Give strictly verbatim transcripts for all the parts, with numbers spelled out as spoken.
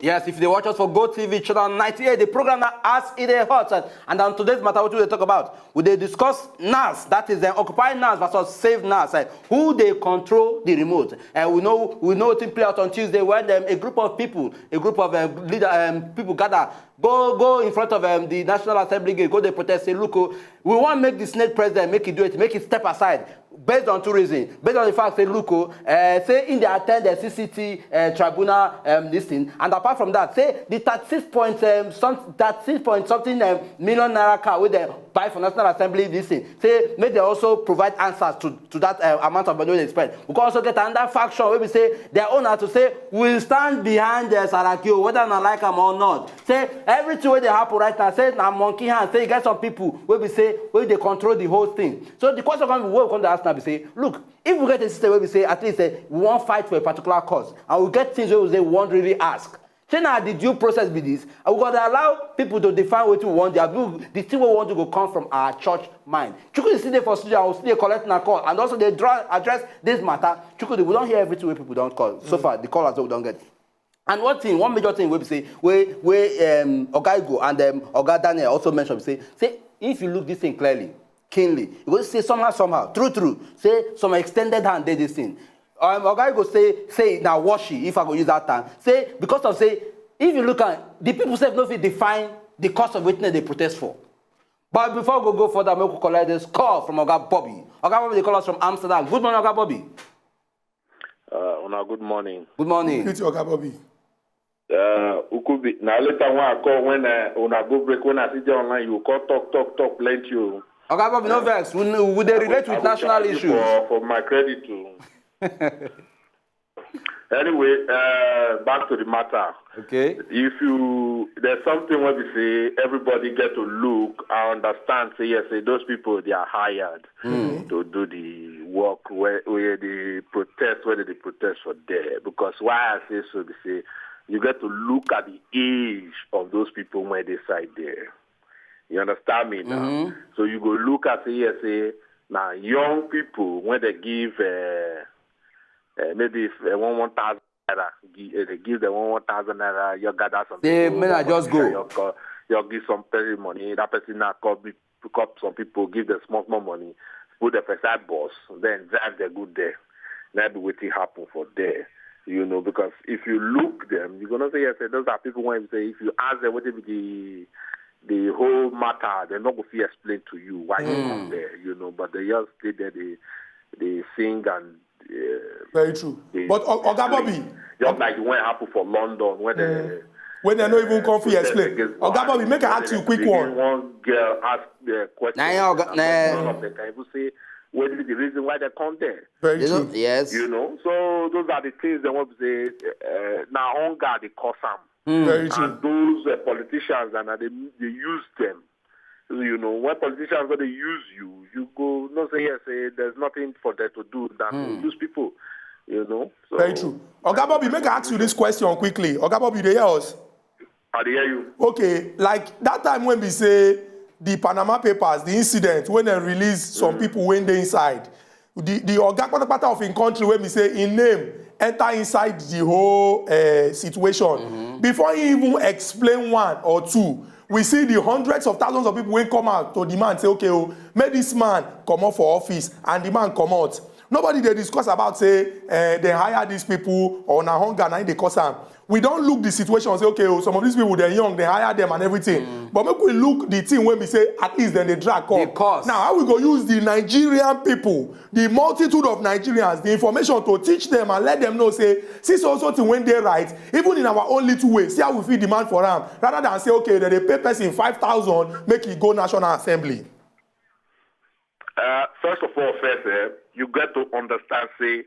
Yes, if they watch us for Go T V channel ninety-eight, the program that as it is hot. And, and on today's matter, what we dey talk about? We dey discuss NAS, that is the Occupy NAS versus Save NAS. Eh, who they control the remote? And we know we know it play out on Tuesday when um, a group of people, a group of um, leader um, people gather, go go in front of um, the National Assembly gate, go they protest, say, look, oh, we want make the Senate president make it do it, make it step aside. Based on two reasons, based on the fact say look oh, uh, say in dey attend the C C T uh, tribunal um, this thing, and apart from that say the thirty-six point um, some thirty-six point something um, million naira car wey dem buy for National Assembly this thing, say make dem also provide answers to to that uh, amount of money wey dem spend. We come also get another faction wey be say their own na to say we stand behind uh, Saraki o, whether una like am or not. Say everything wey dey happen right now, say na monkey hand, say e get some people wey be say wey dey control the whole thing. So the question come be wey we come dey ask now be say, look, if we get a system wey be say at least say we wan fight for a particular cause and we get things wey we say we wan really ask, say na the due process be this, and we go dey allow people to define wetin we wan do, abi the thing wey we wan do go come from our church mind. Chukwudi still dey for studio and we still dey collect una call and also dey draw address this matter. Chukwudi, we don hear everything wey people don call so far, the callers wey we don get. And one thing, one major thing wey be say wey wey um, Oga Igwe and um, Oga Daniel also mention be say say if you look this thing clearly, keenly, you go see say somehow somehow, true true, say some extended hand dey this thing. Um, Oga Igwe say say na washi, if I go use that term, say because of say if you look at the people sef no fit define the cause of wetin dem dey protest for. But before we go go further, make we collect this call from Oga Bobby. Oga Bobby dey call us from Amsterdam. Good morning, Oga Bobby. Uh, una good morning. Good morning. Greet you, Oga Bobby. Uh, Ukubi, na later when I call, when I, una go break, when I sit there online, you call talk, talk, talk, plenty. Oh. Oga Bobby, no vex. We, we dey relate with national issues. For, for my credit too. Anyway, uh, back to the matter. Okay. If you, there's something where we say everybody get to look and understand, say, yes, say those people, they are hired to do the work where, where they protest, where they protest for there. Because why I say so, they say you get to look at the age of those people where they side there. You understand me now? So you go look at say, yes, say, now young people, when they give, uh, uh, maybe if uh, one, one thousand naira, gi- uh, they give them one, one thousand naira, you gather some Say, people, "Make I one just money, go." You, co- you give some person money, that person now call, be- pick up some people, give them small, small money, put them for side bus, then drive the good there. That be wetin happen for there, you know, because if you look them, you're gonna say, yes, those are people when you say, if you ask them what be the the whole matter, they're not going to explain to you why you come there, you know, but they just stay there, they, they sing and uh, Very true. But O- Oga Bobby, just like when it happened for London, when the when they no even come for protest explain. against Oga Bobby, make I ask you a quick begin, one. One girl asked the question, Nah, yeah, Oga- and nah. None of them can even say what is the reason why they come there. Very You know, true. yes. You know, so those are the things they want to say. Uh, now hunger they cause them, Very true. and those uh, politicians and uh, they they use them. You know, when politicians when they use you, you go no say yes, say there's nothing for them to do than to use people. You know, so Very true. Oga Bobby, make I ask you this question quickly. Oga Bobby, you dey hear us? I dey hear you. Okay, like that time when we say the Panama Papers, the incident when they release some people when they inside, the the oga patapata of in country when we say in name enter inside the whole uh, situation. Before he even explain one or two, we see the hundreds of thousands of people when come out to demand say, okay, oh, make this man come out for office, and the man come out. Nobody they discuss about say uh, they hire these people or na hunger na im dey cause am. We don't look the situation say, okay, oh, some of these people they're young, they hire them and everything. But make we look the thing when we say at least then they drag come. The cause. Now, how we go use the Nigerian people, the multitude of Nigerians, the information to teach them and let them know say, see so so thing when they right, even in our own little way, see how we feel demand for am, rather than say, okay, then they pay person five thousand, make it go National Assembly. Uh, first of all, first, eh, you get to understand say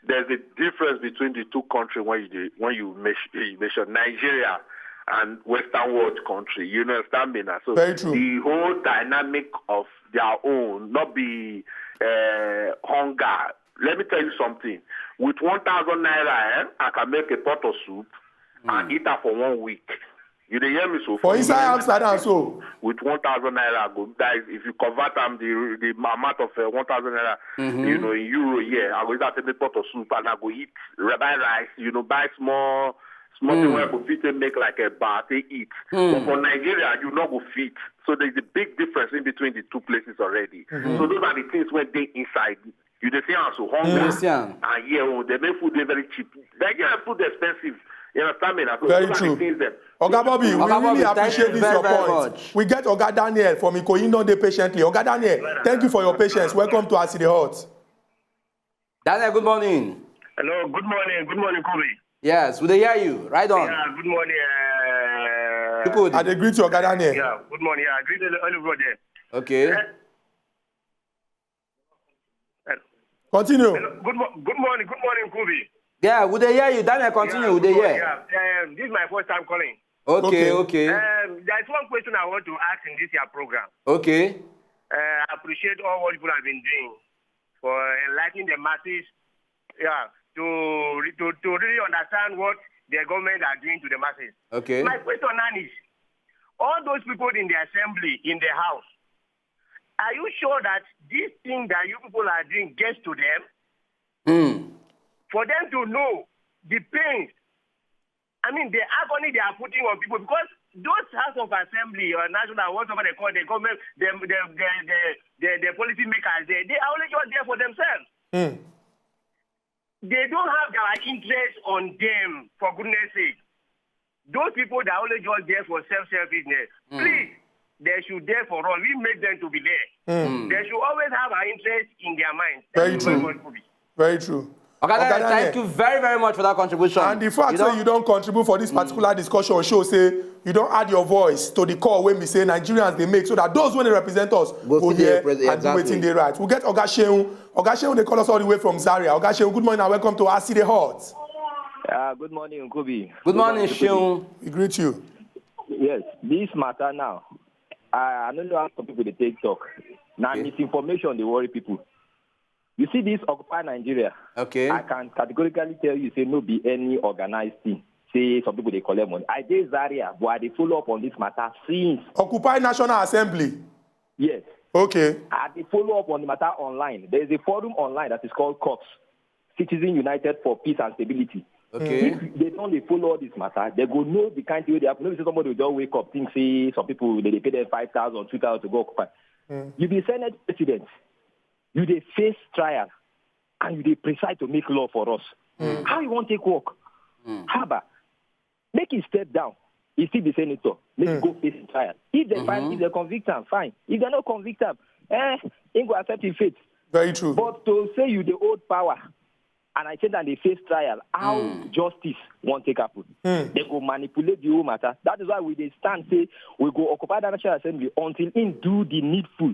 there's a difference between the two countries when you dey- when you measure, you measure Nigeria and Western world country. You understand me now? So Very true. The whole dynamic of their own, not be uh, hunger. Let me tell you something. With one thousand naira, eh, I can make a pot of soup and eat that for one week. You dey hear me so? For inside Amsterdam, so With one thousand naira, go that is if you convert am the the amount of uh, one thousand naira, you know, in euro, yeah, I go use that take make pot of soup and I go eat, buy rice, you know, buy small Small thing wey I go fit take make like a bar, take eat. But for Nigeria, you no go fit. So there's a big difference in between the two places already. So those are the things wey dey inside. You dey see am so hungry. Yes, yeah. And here, oh, they make food dey very cheap. Nigeria food expensive. You understand me? Na so Very those are true. the things that Oga Bobby, we Oga really Bobby, thank appreciate you this very, your very point. Much. We get Oga Daniel from Ikoyi don dey patiently. Oga Daniel, thank you for your patience. Welcome to Aside Hot. Daniel, good morning. Hello, good morning. Good morning, Kobe. Yes, we dey hear you. Right on. Yeah, good morning. Uh, Good. I dey greet you, Oga Daniel. Yeah, good morning. Yeah, I greet everybody. Okay. Continue. Good, mo- good morning. Good morning, Kobe. Yeah, we dey hear you. Daniel, continue. We dey hear. Yeah, um, this is my first time calling. Okay, Okay. okay. Um, there's one question I want to ask in this your program. Okay. Uh, I appreciate all what people have been doing for enlightening the masses. Yeah, to re- to to really understand what the government are doing to the masses. Okay. My question now is, all those people in the assembly, in the house, are you sure that this thing that you people are doing gets to them? Mm. For them to know the pain, I mean, the agony they are putting on people, because those House of Assembly or National, whatever they call the government, the the the the, the, the policy makers, they, they are only just there for themselves. Hmm. They don't have their interest on them, for goodness sake. Those people that are only just there for self-selfishness, please, they should there for us. We make them to be there. They should always have our interest in their mind. Very Thank you true. very much, Kobe. Very true. Oga Oga Daniel, Daniel. Thank you very, very much for that contribution. And the fact You that know- you don contribute for this particular discussion show say you don add your voice to the call wey be say Nigerians dey make, so that those wey dey represent us Go go fit dey hear present, and do exactly. Wetin dey right. We get Oga Sheun. Oga Sheun dey call us all the way from Zaria. Oga Sheun, good morning and welcome to Aside Hot. Uh, good morning, Kobe. Good morning, Sheun. We greet you. Yes, this matter now, I, I don't know how some people dey take talk. Now, Okay. Misinformation dey worry people. You see this Occupy Nigeria, Okay. I can categorically tell you say no be any organized thing. Say some people dey collect money. I dey Zaria, but I dey follow up on this matter since. Occupy National Assembly. Yes, Okay. I dey follow up on the matter online. There is a forum online that is called COPS, Citizen United for Peace and Stability. Okay. If they don dey follow all this matter, they go know the kind thing wey dey happen. No be say somebody go just wake up, think say some people dey dey pay them five thousand, two thousand to go occupy. You be Senate president, you dey face trial, and you dey preside to make law for us. How you wan take work? Haba, make him step down. He still be senator. Make him go face trial. If they find, if they convict am, fine. If they no convict am, eh, he go accept his fate. Very true. But to say you dey hold power, and I say that they face trial, how justice wan take happen? They go manipulate the whole matter. That is why we dey stand say we go occupy the National Assembly until him do the needful.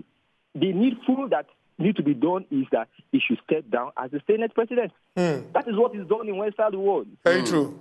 The needful that need to be done is that he should step down as the Senate president. That is what is done in Western world. Very true.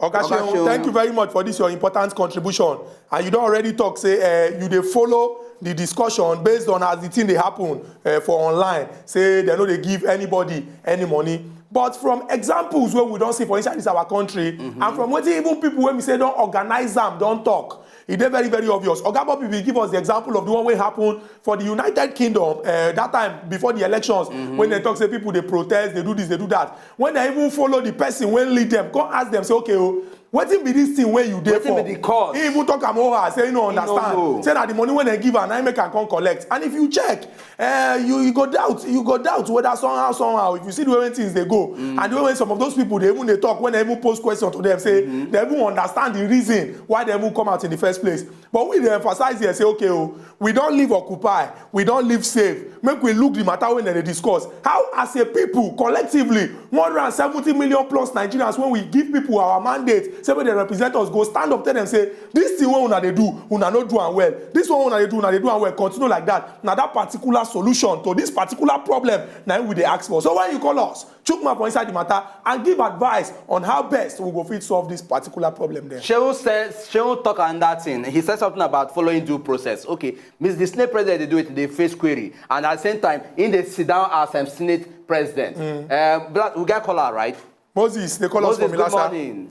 Oga Oga Sheun, Sheun. Thank you very much for this your important contribution. And you don already talk say uh, you dey follow the discussion based on as the thing dey happen uh, for online. Say they no dey give anybody any money. But from examples wey we don see for inside this our country, and from wetin even people wey be say don organize am don talk, e dey very very obvious. Oga Bobby bin give us the example of the one wey happen for the United Kingdom uh, that time before the elections when dem talk say people dey protest, dey do this, dey do that. When dem even follow the person wey lead dem, come ask dem say, okay o, wetin be this thing wey you dey Wetin for? Be the cause? He even talk am over say he no no understand. know. Say na the money wey dem give am na him make am come collect. And if you check, uh, you, you go doubt, you go doubt whether somehow somehow if you see the way wey things dey go and the way wey some of those people dey even dey talk when dem even pose question to dem say dem even understand the reason why dem even come out in the first place. But we dey emphasize here say okay o, we don leave Occupy, we don leave Save, make we look the matter wey dem dey discuss. How as a people collectively one hundred and seventy million plus Nigerians wey we give people our mandate say make dem represent us go stand up tell dem say this thing wey una dey do, una no do am well, this one una dey do, una dey do am well, continue like that. Na that particular solution to this particular problem na im we dey ask for. So when you call us, chook mouth for inside the matter and give advice on how best we go fit solve this particular problem there. Shehu says Shehu talk another thing. He said something about following due process. Okay, Miss the Senate president dey do it, dey face query, and at the same time, he dey sit down as um, Senate president. Um, but we get caller, right? Moses, they call us Moses, from good Ilasa. Morning.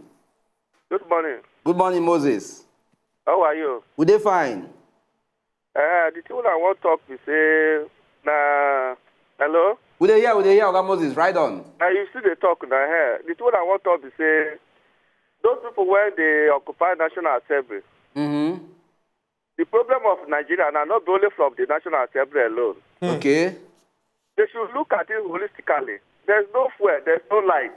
Good morning. Good morning, Moses. How are you? We dey fine. Uh, the thing I want talk be say na hello. We dey hear, we dey hear, Oga Moses. Right on. Uh, you still dey talk na here. The thing I want talk be say Those people, when they occupy National Assembly, Mm-hmm. the problem of Nigeria now not only from the National Assembly alone. Okay. They should look at it holistically. There's no fuel, there's no light.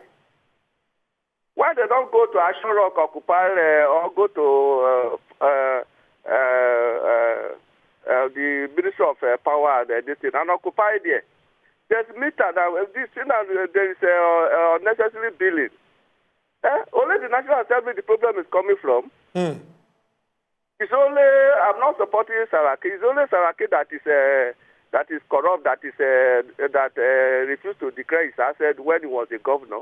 Why they don't go to Aso Rock, occupy, uh, or go to uh, uh, uh, uh, uh, the Ministry of uh, Power and uh, this thing and occupy there? There's meter that uh, this thing that uh, there is uh, uh, unnecessary billing. Eh? Only the National Assembly the problem is coming from. Hmm. It's only I'm not supporting Saraki. It's only Saraki that is uh, that is corrupt, that is uh, that uh, refused to declare his asset when he was a governor.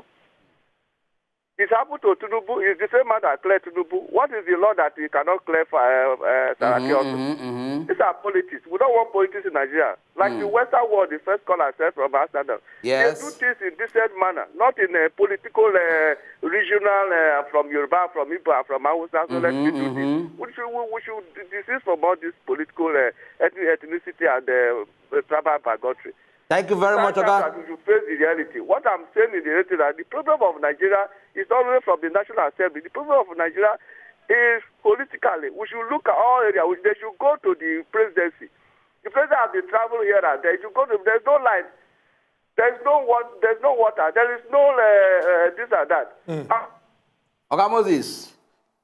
It's happened to Tinubu. It's the same man that cleared Tinubu. What is the law that he cannot clear for uh, uh, Saraki also? Mm-hmm, mm-hmm. These are politics. We don't want politics in Nigeria. Like the Western world, the first caller said from Amsterdam. Yes. They do things in decent manner, not in a political, uh, regional, uh, from Yoruba, from Igbo, from Hausa. So let's do this. We should, we, we should desist from all this political uh, ethnic, ethnicity and uh, uh, tribal bigotry. Thank you very much, Thank God Oga. that we should face the reality. What I'm saying is the reality that the problem of Nigeria is not only from the National Assembly. The problem of Nigeria is politically. We should look at all areas. We- They should go to the presidency. The president has been traveling here and there. You go to, there's no light. There's no what. There's no water. There is no uh, uh, this and that. Ah, Oga Moses,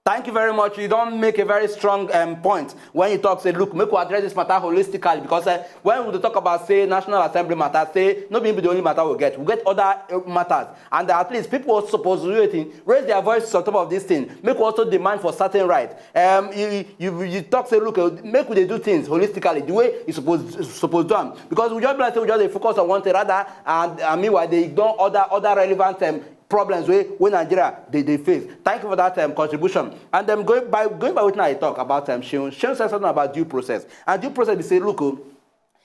thank you very much. You don't make a very strong um, point when you talk. Say, look, make we address this matter holistically because uh, when we talk about say National Assembly matter, say no be the only matter we get. We get other uh, matters, and at least people are supposed to do it, raise their voice on top of this thing. Make we also demand for certain rights. Um, you, you, you talk say, look, uh, make we dey do things holistically the way you suppose suppose do am because we just be like say we just dey focus on one thing rather and, and meanwhile they ignore other other relevant um, problems wey wey Nigeria dey dey face. Thank you for that um, contribution. And um, going by going by wetin I talk about um, Seun, Seun said something about due process. And due process be say, look, oh,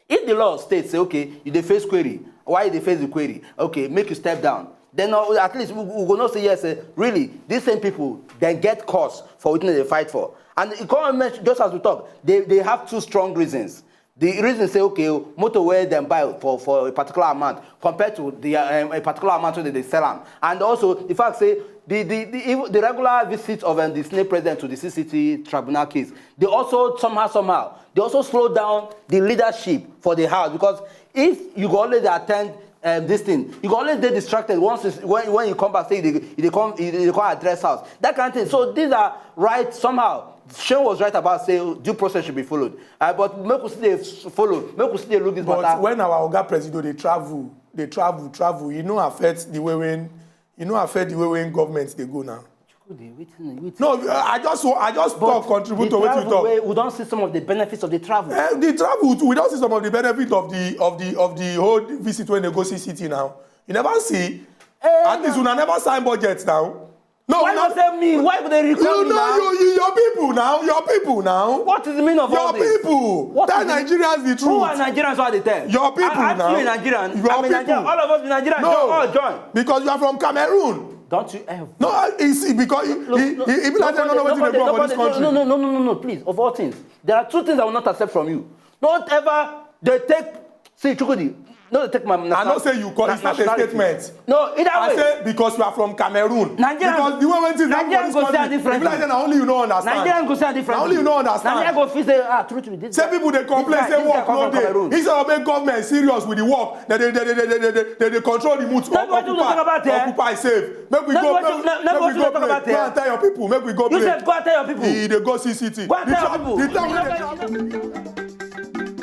if the law states say okay, you dey face query, why you dey face the query? Okay, make you step down. Then uh, at least we, we go know say yes, uh, really these same people dem get cause for wetin dem dey fight for. And e come mention just as we talk, they they have two strong reasons. The reason say okay, motor wey dem buy for for a particular amount compared to the um, a particular amount wey dem dey sell am, and also the fact say the the the, even the regular visit of um, the Senate president to the C C T tribunal case, they also somehow somehow they also slow down the leadership for the house because if you go always attend um, this thing, you go always dey distracted once it's, when when you come back say you dey you dey come you dey come address house, that kind of thing. So these are right somehow. Seun was right about say due process should be followed, uh, but make we still dey follow, make we still dey look this But matter. When our oga presido dey travel, dey travel, travel, e no affect the way when e no affect the way when government dey go now. Chukwudi, wetin wetin. No, I just wa- I just But talk contribute the to wetin you travel talk. Wey, we don see some of the benefits of the travel. Eh, the travel too, we don see some of the benefit of the of the of the whole visit when they go C C T now. You never see. Eh, At least una never sign budget now. No, Why una- you say me? Why would they recall you me know now? you, you your people now, your people now. What is the meaning of all Your this? People. What Tell is the- Nigerians the truth. Who are Nigerians? What are they tell? Your people I, aren't now. You a Nigerian? Your I'm a Nigerian. people. All of us be Nigerians. No. Don't all join. Because you are from Cameroon. Don't you ever. No, it's because Look, he, look, he, he be like say no know wetin dey nobody- go on for this nobody- country. No, no, no, no, no, no, please. Of all things, there are two things I will not accept from you. Don't ever they take. See, Chukwudi, no, they take my. I no say you call. It's not a Nationality. Statement. No, either I way. Say because you are from Cameroon. Nigerians- Because the way when things happen for Nigerians this go see country, differently. If like say na only you no understand. Nigerians go see differently. Na only you no understand. Nigerians go feel say ah, true, true. This Say people dey complain This guy- say this guy work come no from dey. Cameroon. Instead of make government serious with the work, they dey they dey they dey they dey control the mood. No be wetin we talk about here. Occupy safe. Make we No go. be wetin- Make no- no be make we wetin go we talk play. about Go here. and tell your people. Make we go You play. Said go and tell your people. E dey go C C T. Go and The tell tra- people. The time You wey know dey why- travel.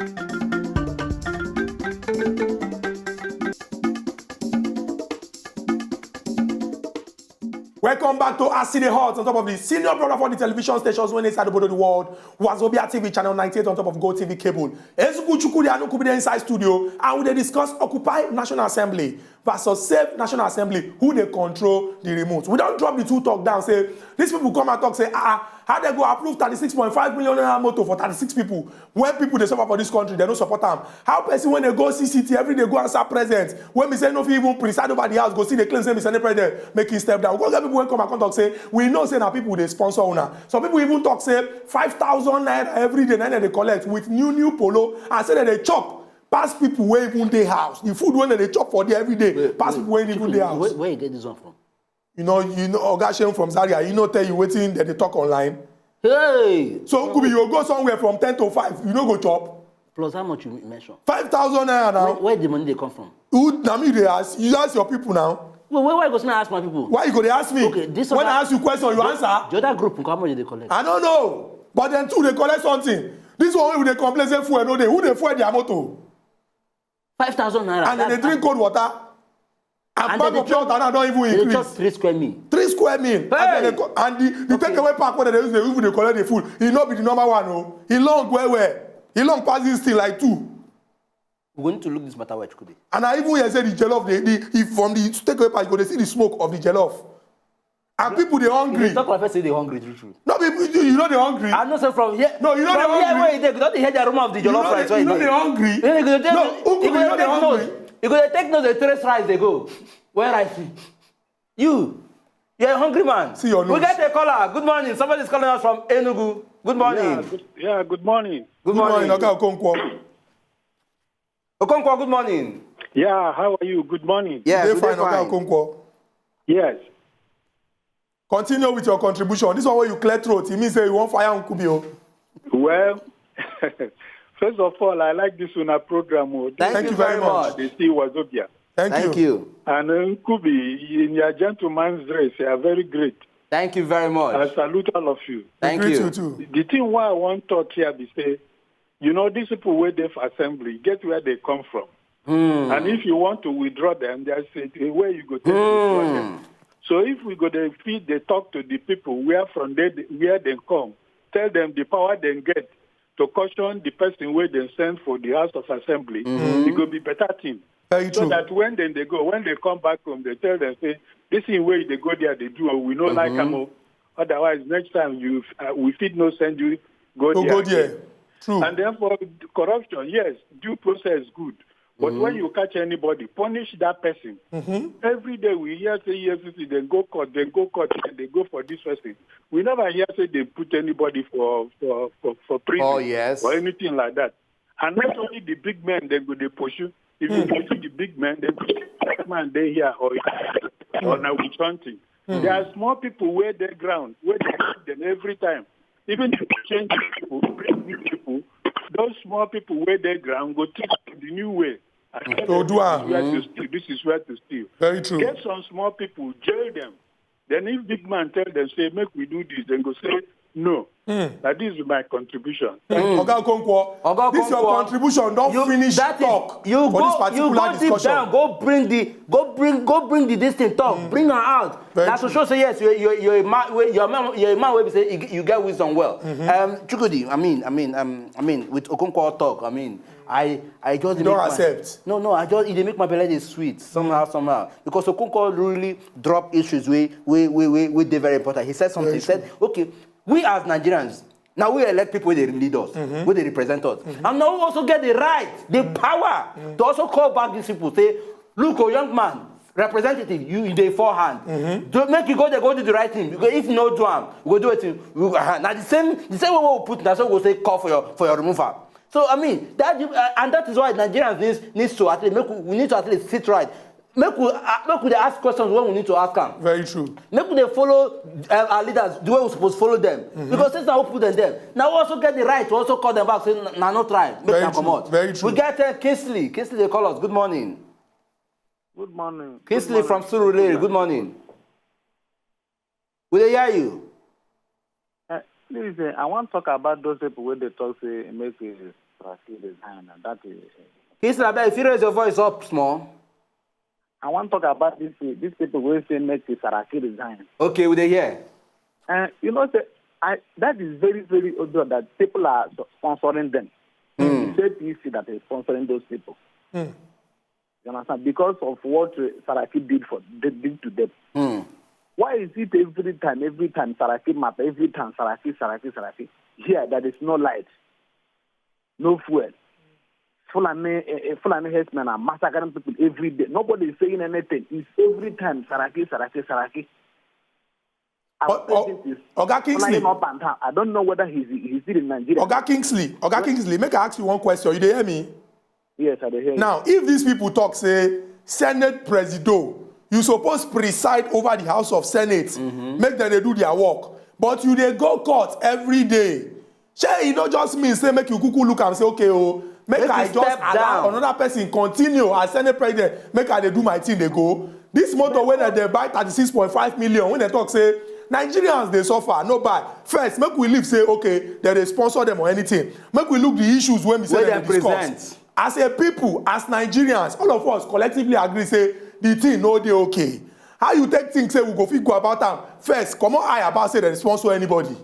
Welcome back to As E Dey Hot on top of the senior brother for the television stations when inside the world. Wazobia T V channel ninety-eight on top of Go T V cable. Ezuku Chukwudi Anukubi dey inside studio and we dey discuss Occupy National Assembly versus Save National Assembly. Who dey control the remote? We don drop the two talk down say these people come and talk say ah ah, how they go approve thirty-six point five million naira motor for thirty-six people when people dey suffer for this country they no support am. How person when they go C C T every day go answer present when we say no fit even preside over the house go see the claim say we send the president make him step down. We go get people wey come and come talk say we know say na people dey sponsor una. Some people even talk say five thousand naira every day na dem dey collect with new new polo and say dem dey chop pass people wey even dey house. The food wey dem dey chop for there every day pass people wey even dey house. Where you get this one from? You know, you know, Oga Seun from Zaria, you know, tell you wetin dem dey talk online. Hey! So, Nkubi, you go somewhere from ten to five, you no go chop. Plus how much you mention? Five thousand naira now. Where the money dey come from? Who, na me dey ask. You ask your people now. Wait, wait, why you go still ask my people? Why you go dey ask me? Okay, this When other- I ask you question, you answer. The other group, how much did they collect? I don't know. But dem too dey collect something. This one wey we dey complain say fuel no dey. Who dey fuel their motor? Five thousand naira. And dem dey That's- drink cold water. And And bag dem of dey pure water now don even They dey increase. Chop three square meal. Three square meal. Hey! And, dem dey co- and the, the Okay. takeaway park wey dem dey use, dey even dey collect the food. E no be the normal one o. E long well well. E long pass this thing like two. We're going to look this matter well, Chukwudi. And I even hear say the jollof, the, the, if from the takeaway park, you go dey see the smoke of the jollof. And people dey You hungry. dey talk like person dey hungry, true, true. No be you, you no dey hungry. I know say from here. No, you no dey From here hungry. Where you dey, you don dey hear the aroma of the You jollof no rice. dey, Where you no you dey dey. Hungry. You go dey take, No, you Nkubi, go you no dey dey take note. Hungry. You go dey take note the trace rice dey go. Where rice be? You, you're a hungry man. See your We nose. Get a caller. Good morning. Somebody's calling us from Enugu. Good morning. Yeah, good, yeah, good morning. Good Good morning, morning. Oga Okonkwo. Okonkwo, good morning. Yeah, how are you? Good morning. Yes, Dey we fine, dey Oga fine. Okonkwo. Yes. Continue with your contribution. This one wey you clear throat, e mean say you wan fire Nkubi o. Well, first of all, I like this una program. Oh. This Thank Thank you you very very much. much. They see was Obia. Thank, Thank you. You. And uh, Nkubi, in your gentleman's dress, you are very great. Thank you very I much. Salute all of you. Thank Greet you. You too. The thing why I want to talk here be say, you know, these people where they for assembly, get where they come from. Hmm. And if you want to withdraw them, there's a, a way you go take to withdraw them. So if we go there, feed the talk to the people where from they, where they come, tell them the power they get to caution the person where they send for the House of Assembly, it go be better thing. Very So true. That when then they go, when they come back home, they tell them say, this is where they go there, they do, we no like am. Oh. Otherwise, next time you uh, we fit no send you go Go there. go there. True. And then for corruption, yes, due process is good. But when you catch anybody, punish that person. Every day we hear say E F C C, they go court, they go court, and they go for this person. We never hear say they put anybody for for for, for prison Oh, yes. Or anything like that. And not only the big men, they go they pursue. If you pursue the big men, they go man they here or or now we something. There are small people where they ground, where they keep them every time. Even if you change people, bring new people, those small people where they ground go teach them the new way. And tell To them, do this am. Is where to steal. This is where to steal. Very true. Get some small people, jail them. Then if big man tell them, say, make we do this, then go say, no. That is my contribution. Oga Okonkwo, Oga this your Okonkwo, contribution don you, finish that is- talk you for go, this particular you go discussion. Deep down, go bring the, go bring, go bring the this thing talk, bring her out. Very That's to show say yes, you're, you're, you're a man, you're a man, you're a man where we say you, you get wisdom well. Um, Chukwudi, I mean, I mean, um, I mean, with Okonkwo talk, I mean, I, I just You dey don't make my- accept. No, no, I just it dey make my belly dey sweet somehow, somehow because Okonkwo really drop issues wey wey wey wey wey dey very important. He said something. He said, okay, we as Nigerians, now we elect people wey dey lead us, wey dey represent us, and now we also get the right, the power to also call back these people. Say, look, oh young man, representative, you in the forehand. Do, make you go there, go do the right thing. Because if you no do am, we go do it. We, uh, now the same, the same way we put that, so we go say call for your for your removal. So I mean that, uh, and that is why Nigerians needs needs to at least make we, we need to at least sit right. Make we uh, make we dey ask questions when we need to ask am. Very true. Make we dey follow uh, our leaders the way we suppose follow them. Because since na we put them there, now we also get the right to also call them back, say na, na no try, make Very dem true. Comot. Very true. We get uh, Kingsley. Kingsley dey call us. Good morning. Good morning. Kingsley from Surulere. Good morning. We dey hear you. Uh, please, uh, I want to talk about those people where they talk say make uh, Saraki resign, and that is. Kingsley, abeg, if you raise your voice up small. I want to talk about this uh, these people where say make uh, Saraki resign. Okay, we dey hear. Uh, you know, say, I that is very very obvious that people are sponsoring them. It's A P C that is sponsoring those people. You understand? Because of what uh, Saraki did for did, did to them. Why is it every time, every time Saraki matter, every time Saraki, Saraki, Saraki? Here, there is no light, no fuel. Fulani, uh, Fulani herdsmen are massacring people every day. Nobody is saying anything. It's every time Saraki, Saraki, Saraki. Our O- o- president is Oga Kingsley. Flying up and down. I don't know whether he's he's still in Nigeria. Oga Kingsley, Oga Kingsley, make I ask you one question. You dey hear me? Yes, I dey hear you. Now, if these people talk say Senate Presido You suppose preside over the House of Senate, make dem dey do their work. But you dey go court every day. Shey e no just mean say make you kuku look am say, okay o, make I just allow another person continue as Senate president, make I dey do my thing dey go. This motor wey dem dey buy thirty-six point five million, wey dem talk say Nigerians dey suffer, no buy. First, make we leave say, okay, dem dey sponsor them or anything. Make we look the issues wey be say dem dey discuss. As a people, as Nigerians, all of us collectively agree say the thing no dey okay. How you take think say we go fit go about am? First, comot eye about say dem sponsor anybody.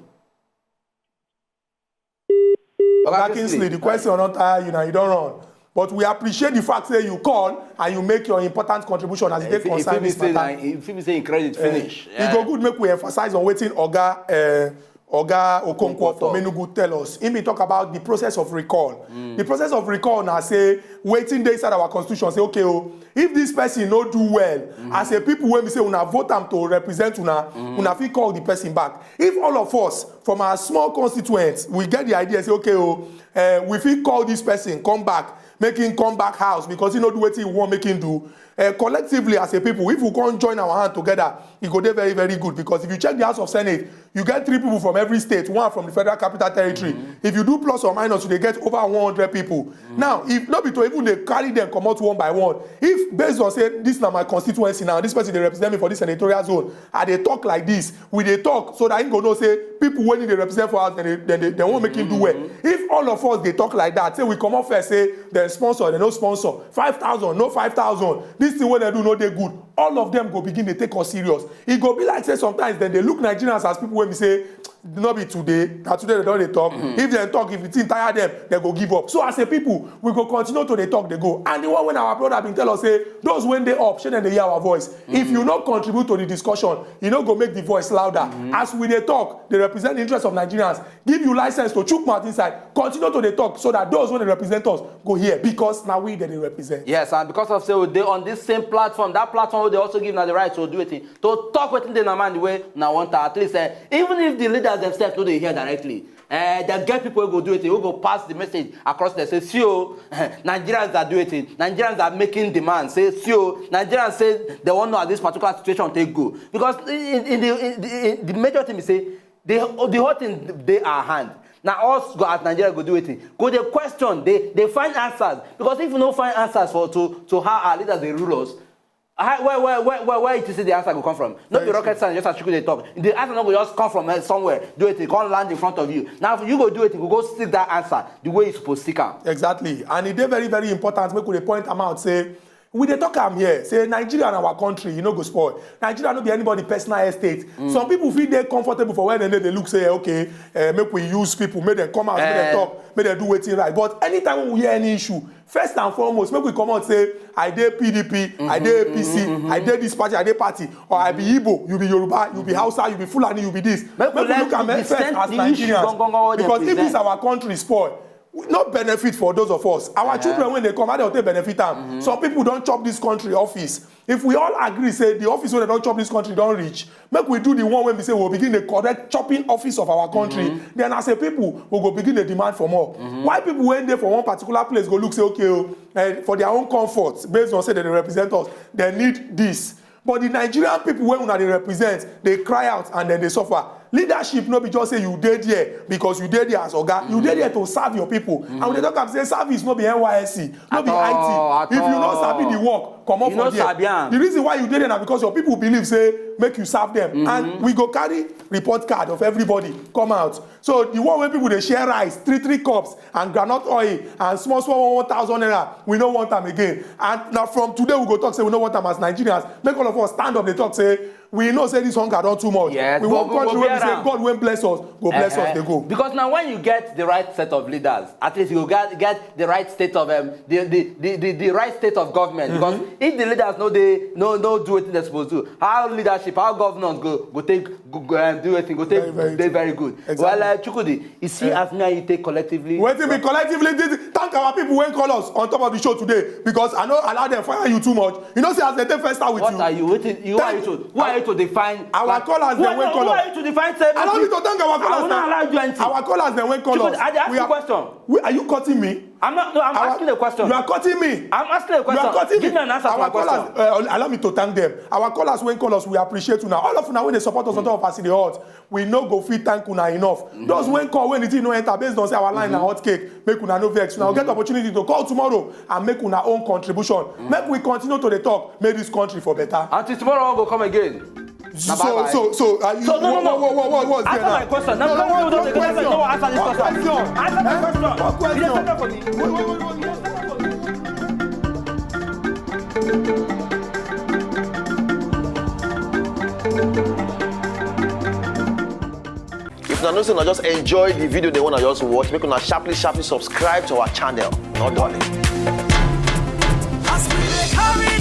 Oga Kingsley, the question don tire you now, you don run. But we appreciate the fact say you call and you make your important contribution as e take concern this matter. If you be say credit finish, e go good make we emphasize on wetin Oga uh, Oga Okonkwo from Enugu tell us. He bin talk about the process of recall. The process of recall na say wetin dey inside our constitution say, okay o, if this person no do well, as a people wey be say una vote am to represent una, una fit call the person back. If all of us from our small constituents, we get the idea say, okay o, uh, we fit call this person come back, make him come back house because he no do wetin we want make him do. Uh, collectively as a people, if we come join our hand together, e go dey very, very good, because if you check the House of Senate, you get three people from every state, one from the Federal Capital Territory. If you do plus or minus, you dey get over one hundred people. Now, if no be to even dey carry them comot one by one, if based on say this na my constituency now, this person dey represent me for this senatorial zone, I dey talk like this, we dey talk so that he go know say people wey he dey represent for house, dem dey, dem dey, dem wan make him do well. If all of us dey talk like that, say we comot first, say dem sponsor, dem no sponsor, five thousand, no five thousand, this thing wey dem do no dey good, all of them go begin dey take us serious. E go be like say sometimes dem dey look Nigerians as people wey be say no be today, na today dem don dey talk. If dem talk, if the thing tire them, dem go give up. So as a people, we go continue to dey talk dey go. And the one wey our brother bin tell us say those wey dey up, shey dem dey hear our voice. If you no contribute to the discussion, you no go make the voice louder. As we dey talk, dey represent the interest of Nigerians, give you license to chook mouth inside, continue to dey talk so that those wey dey represent us go hear, because na we dem dey represent. Yes, and because of say we dey on this same platform, that platform wey dey also give na the right to do wetin, to talk wetin dey na mind, the way na want am. At least, eh, even if the leaders themselves no dey hear directly, eh, dem get people wey go do wetin, wey go pass the message across there. Say, see o, Nigerians are doing wetin, Nigerians are making demands. Say, see o, Nigerians say dem wan know how this particular situation take go, because in, in the, in the, in the major thing be say the, the whole thing dey our hand. Na us go, as Nigeria, go do wetin, go dey question, dey, dey find answers, because if you no find answers for to, to how our leaders dey rule us, how, where, where, where, where, where you think say the answer go come from? No be rocket science, just as Chukwu dey talk. The answer no go just come from, eh, somewhere, do wetin, come land in front of you. Now you go do wetin, go, go seek that answer the way you suppose seek am. Exactly, and e dey very, very important make we dey point am out say we dey talk am here say Nigeria na our country, e no go spoil. Nigeria no be anybody personal estate. Some people fit dey comfortable for where dem dey, dey look say, okay, eh, make we use people, make dem come out, make dem talk, make dem do wetin right. But anytime we hear any issue, first and foremost, make we comot say, I dey P D P, I dey A P C, I dey this party, I dey party, or I be Igbo, you be Yoruba, you be Hausa, you be Fulani, you be this. Make we look am first as Nigerians, because if this our country spoil, no benefit for those of us. Our children, when they come, how dem take benefit am? Some people don chop this country office. If we all agree say the office wey dem don chop this country don reach, make we do the one wey be say we go begin dey correct chopping office of our country. Then as a people, we go begin dey demand for more. Why people wey dey for one particular place go look say, okay o, eh, for their own comfort, based on say dem dey represent us, dem need this. But the Nigerian people wey una dey represent, dey cry out and dem dey suffer. Leadership no be just say you dey there because you dey there as oga. You dey there to serve your people. And we dey talk am say service no be N Y S C, no be I T. If you no sabi the work, comot for there. The reason why you dey there na because your people believe say make you serve them. And we go carry report card of everybody come out. So the one wey people dey share rice, three, three cups, and groundnut oil, and small, small one, one thousand naira, we no want am again. And na from today we go talk say we no want am as Nigerians. Make all of us stand up, dey talk say we know say this hunger don too much. We want country wey be say God wey bless us go bless us dey go. Because now when you get the right set of leaders, at least you go get, get the right state of, um, the, the, the, the, the right state of government. Because if the leaders no dey, no, no do wetin dem suppose do, how leadership, how governance go, go take go, go, um, do wetin go take dey very good. Well, uh, Chukwudi, you see as me and you take collectively. Wetin be collectively? This, thank our people wey call us on top of the show today, because I no allow them fire you too much. You know say as dem take first start with you. What are you? Wetin you, who are you to, who are you to define? Our callers dem wey call us. Who are you to define? Say allow me to thank our callers. I will not allow you do anything. Our callers dem wey call us. Chukwudi, I dey ask you question. Are you cutting me? I'm not. No, I'm asking a question. You are cutting me. I'm asking a question. You are cutting me. Give me an answer to my question. Uh, allow me to thank them. Our callers wey call us, we appreciate una. All of una wey dey support us on top of As E Dey Hot, we no go fit thank una enough. Those wey call when the thing no enter, based on say our line na hot cake, make una no vex. Una go get opportunity to call tomorrow and make una own contribution. Make we continue to dey talk, make this country for better. Until tomorrow, I go come again. So, so, so, uh, you, so, no, no, no. What, what, what, what, what's there now? Answer my question. No, no, no, no, no, no, no, answer this question. Answer my question. What question? You dey answer for me. Wait, wait, wait, wait, wait. If una know say una just enjoy the video, they wanna just watch, make una sharply, sharply subscribe to our channel. No darling. As we dey carry